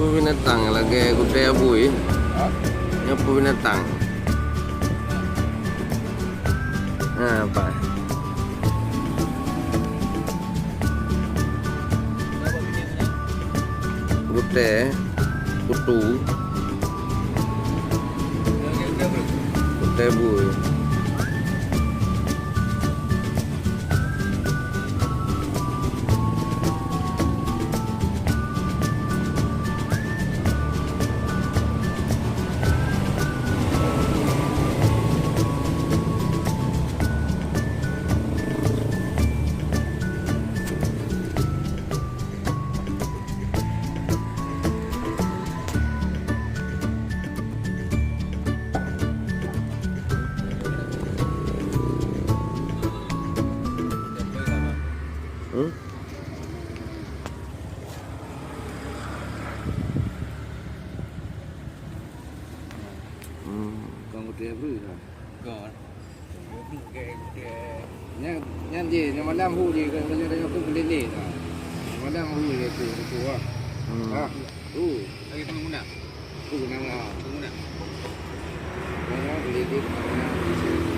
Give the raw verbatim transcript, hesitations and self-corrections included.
Binatang lagèe gutèe bui. Ha? Nyoe peue binatang? Ha, apa? Gutèe, kutu. Gutèe bui. Hmm? Hmm. Kon gutèe bui lah. Kon. Nyan, nyan jih, nyan malam hu jih, kan, kan, kan, kan, kan, kan, kan, malam hu jih tu, tu, ah. Hmm. Ah, tu. Lagi penggunaan. Penggunaan, ah. Penggunaan. Nyan, nyan, penggunaan.